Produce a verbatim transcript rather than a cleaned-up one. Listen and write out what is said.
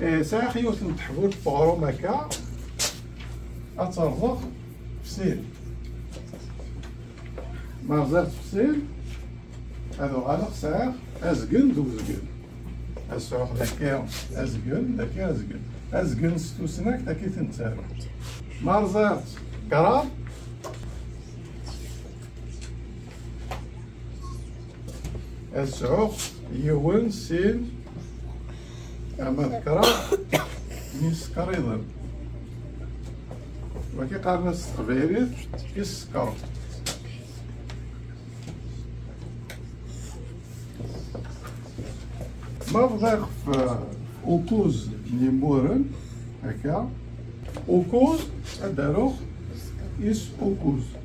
Eh, sɛiɣ yiwet n teḥbult n uɣrum akka, ad tt-rẓeɣ f sin. Ma rẓiɣ-tt f sin, ad uɣaleɣ sɛiɣ azgen d uzgen. Ad sɛuɣ dagi azgen, dagi azgen. Azgen s tusnakt akka i t-nettaru. Ma rẓiɣ-tt kraḍ, ad sɛuɣ yiwen, sin, ama d kraḍ n yisekriḍen. Wagi qqaren-as s teqbaylit isekkeṛ. Ma bɣiɣ f ukuz n yimuren, akka, ukuz, ad d-aruɣ is ukuz.